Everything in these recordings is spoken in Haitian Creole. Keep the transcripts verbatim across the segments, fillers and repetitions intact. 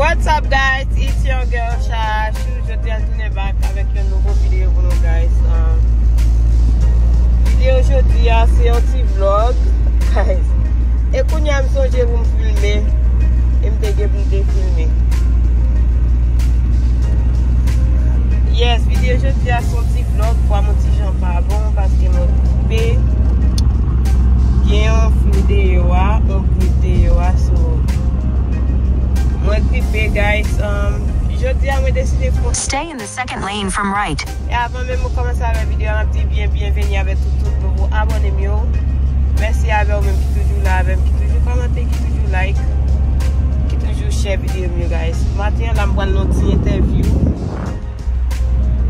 What's up, guys? It's your girl Shashu. Jodi a, m tounen back avèk yon nouvo videyo pou nou, guys. Um, videyo jodi a se yon ti vlog, guys. E kounye a m sonje pou m filme. E m te gen pou m te filme. Yes, videyo jodi a se yon ti vlog, vwa m yon ti jan pa bon paske mwen gripe. Gen yon flu deyò a, yon grip deyò a, so mwen gripe, guys. Um, jodi a mwen deside fè Stay in the second lane from right. E avan menm mwen kòmanse avè videyo a, m ap di byen byenveni avè tout, tout nouvo abòne m yo. Mèsi avè w menm ki toujou la avè m, ki toujou kòmante, ki toujou like, ki toujou share videyo m yo, guys. Maten an la, m pral nan ti entèvyou.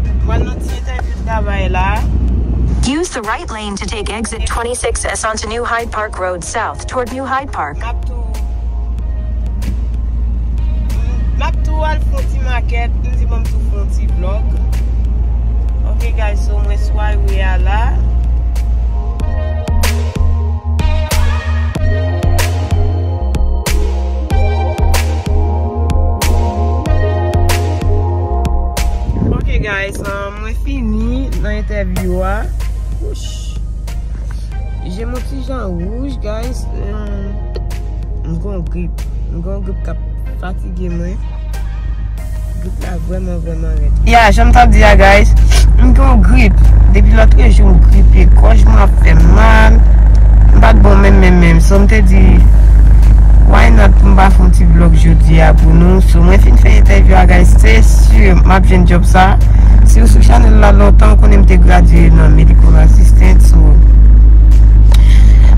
M pral nan ti entèvyou travay la. Use the right lane to take exit twenty-six S onto New Hyde Park Road South toward New Hyde Park. M ap tou, m ap tou al fè yon ti makèt, m di bon m tou fè yon ti vlog. Ok, guys, so mwen sou highway a la. Ok, guys, um, mwen fini nan entèvyou a. Wouch. Je m yon ti jan wouj, guys. Um, m gon grip. M gon grip k ap fatige mwen. Grip la vrèman, vrèman rèd. Ya, jan m t ap di a, guys, m gen yon grip. Depi lòtrejou, m gripe. Gòj mwen ap fè m mal. M pa t bon menm, menm, menm. So, m te di, why not pou m pa fè yon ti vlog jodi a pou nou. So, mwen fin fè entèvyou a, guys. Se si m ap jwenn djòb sa. Si w sou chanèl la lontan, w konnen m te gradye nan medical assistant. So,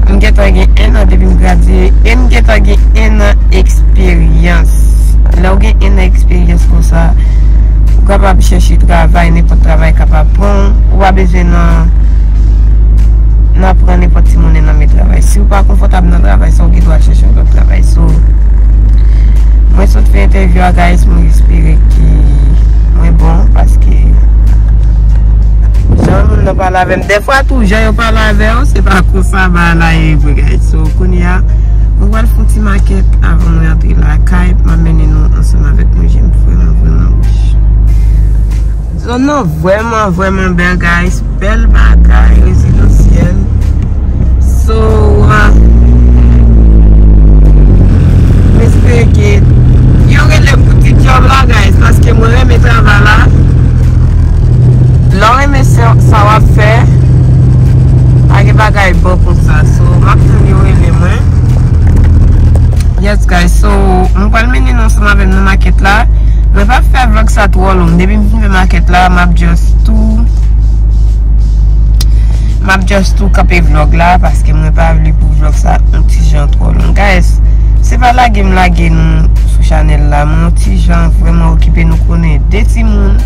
m gentan gen en an depi m gradye. E m gentan gen en an eksperyans. Lè w gen en an eksperyans konsa, ou kapab chèche travay, nenpòt travay kapab pran w. Ou pa bezwen nan, nan pran nenpòt timoun nan men travay. Si w pa konfòtab nan travay sa, w gen dwa chèche yon lòt travay. So, mwen sot fè entèvyou a, guys, mwen espere ke mwen bon, paske jan moun nan pale avè m, dèfwa tou, jan yo pale avè w, se pa konsa bagay la ye vre, guys. So, kounye a, mwen pral fè yon ti makèt avan mwen antre lakay, m ap mennen nou ansanm avèk mwen, je m vrèman, vrèman wouj. Zòn nan vrèman, vrèman bèl, guys. Bèl bagay, rezidansyèl. So, uh, m espere ke yo rele m pou ti djòb la, guys, paske mwen renmen travay la. Lè w renmen sa, sa w ap fè, pa gen bagay bon konsa. So, m ap tann yo rele mwen. Yes, guys, so, m pral mennen nou ansanm avè m nan makèt la. Mwen p ap fè vlog sa twò long. Depi m fin fè makèt la, m ap just tou, m ap just tou kanpe vlog la, paske mwen pa vle pou vlog sa yon ti jan twò long. Guys, se pa lage m lage nou sou chanèl la. Mwen yon ti jan vrèman okipe, nou konnen de timoun,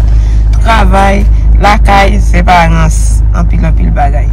travay, lakay, separans, anpil, anpil bagay.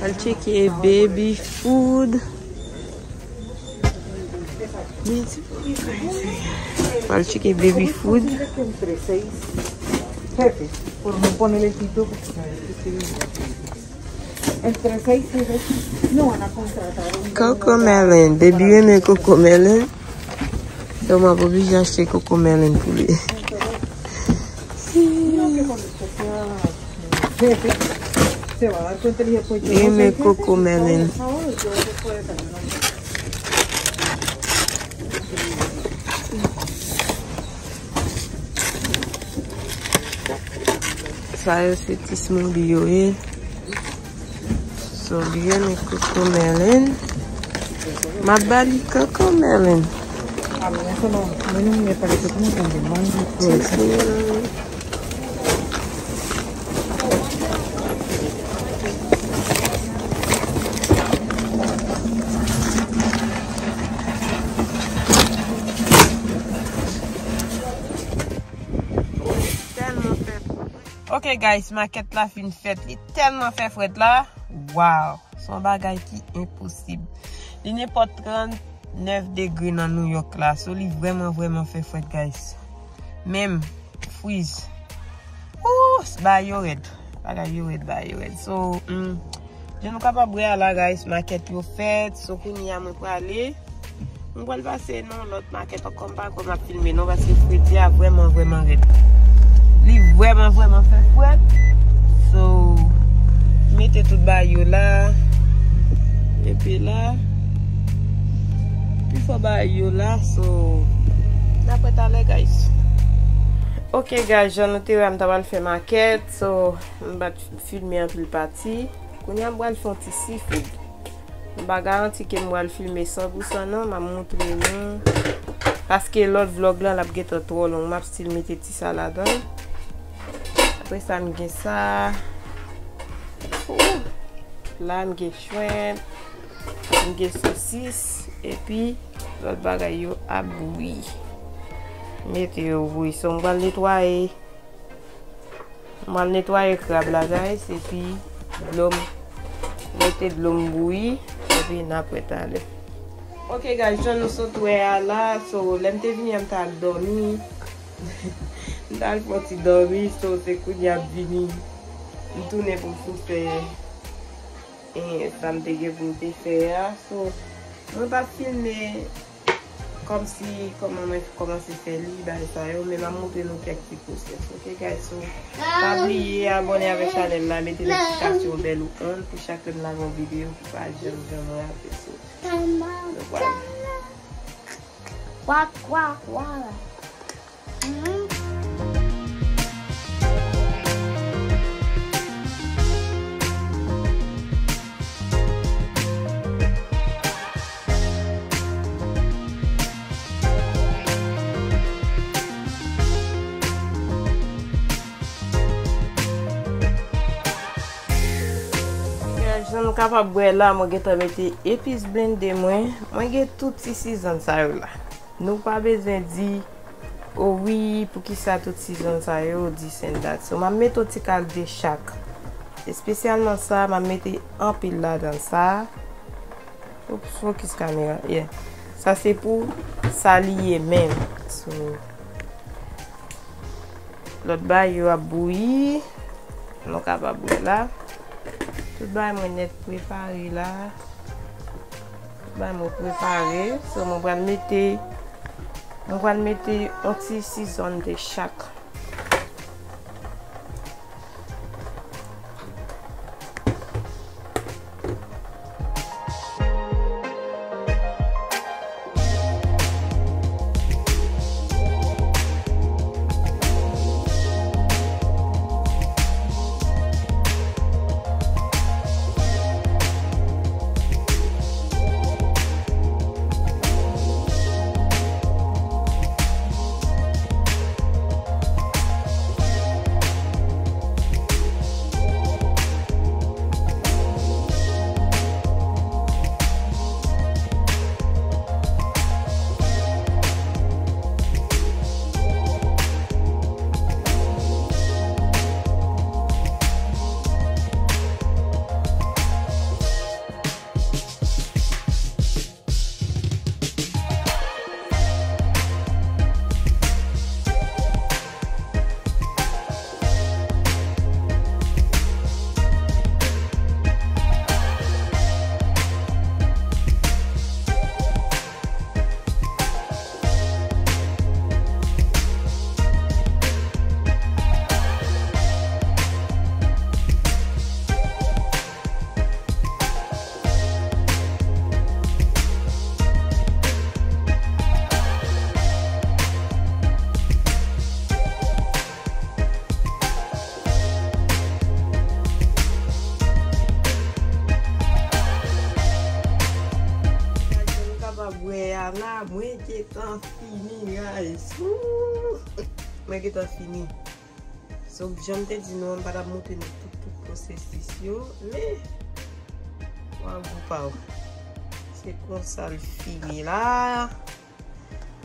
Al tcheke baby food. Al tcheke baby food. Jefe, por no poner el pito, porque no es que se diga. Entre seis y ocho no van a contratar un CoComelon. Baby renmen CoComelon. Donk, m ap oblije achte CoComelon pou li. Jefe, se va a dar cuenta el día, pues, yo no sé qué hacer. Renmen CoComelon. Ahora yo no puedo caminar. Sa yo se ti smoothie yo ye. So, li renmen CoComelon. M ap ba li CoComelon. Ti smoothie. Tèlman fè fre. Ok, guys, makèt la fin fèt. Li tèlman fè frèt la. Wow! Se yon bagay ki enposib. Li nenpòt trannèf degre nan New York la. So, li vrèman, vrèman fè frèt, guys. Menm friz. Ooh, bagay yo rèd. Bagay yo rèd, bagay yo rèd. So, mm, jan nou kapab wè a la, guys, makèt yo fèt. So, kounye a mwen prale. Mwen pral pase nan lòt makèt ankò, m pa kwè m ap filme non, paske fredi a vrèman, vrèman rèd. Li vrèman, vrèman fè frèt. So, mete tout bagay yo la. Epi la, pifò bagay yo la. So, n ap wè talè, guys. Ok, guys, jan nou te wè a, m ta pral fè makèt. So, m pa t filme anpil pati. Kounye a, m pral fè yon ti seafood. M pa garanti ke m pral filme san pou san non, m ap montre nou. Paske lòt vlòg lan, l ap gentan twò long. M ap still mete ti sa ladan. Apre sa, m gen sa. Ooh. La, m gen shrimp. M gen sosis. Epi, lòt bagay yo ap bouyi. Mete yo bouyi. So, m pral netwaye. M al netwaye krab la, guys, epi dlo m, mete dlo m bouyi, epi n ap wè talè. Ok, guys, jan nou sot wè a la, so, lè m te vini an, m t al dòmi. M t al fè yon ti dòmi, so, se kounye a m vini. M tounen pou m fin fè, eh, sa m te gen pou m te fè a. So, mwen pa filme kòmsi, kòman mwen kòmanse fè li, bagay sa yo, men m ap montre nou kèk ti pwosès, ok, guys? So, pa bliye abòne avèk chanèl la, mete notifikasyon bèl ou on pou chak lè m lage yon videyo pou pa janm, janm rate, so, nou pral. Kwa, kwa, kwa. Kapab wè la, mwen gentan mete epis blende mwen. Mwen gen tout ti sizonn sa yo la. Nou pa bezwen di, "O wi, poukisa tout sizonn sa yo, this and that." So, m ap mete yon ti kal de chak. Espesyalman sa, m ap mete anpil ladan sa. Oops, focus camera. Yeah. Sa se pou sa li ye menm. So, lòt bagay yo ap bouyi. Nou kapab wè la. Tout bagay mwen nèt prepare la. Tout bagay mwen prepare. So, mwen pral mete, mwen pral mete yon ti sizonn de chak. Jan nou kapab wè a la, mwen gentan fini, guys. Woo! Mwen gentan fini. So, jan m te di nou an, m pa t ap montre nou tout, tout pwosesis yo, men, w a gou pa w. Se konsa l fini la.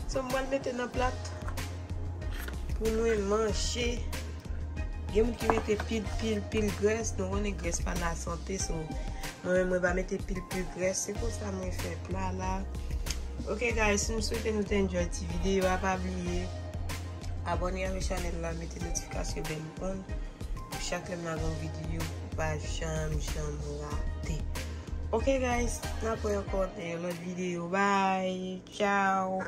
So, m pral mete nan plat pou mwen manje. Gen moun ki mete pil, pil, pil grès. Nou konnen grès pa lasante, so, mwen menm, mwen pa mete pil, pil grès. Se konsa mwen fè pla la. Ok, guys, si m swete nou te enjoy ti videyo a, pa bliye abòne avèk chanèl la, mete notifikasyon bèl on. Pou chak lè m lage yon videyo, ou pa janm, janm rate. Ok, guys, n ap wè ankò nan yon lòt videyo. Bye, ciao.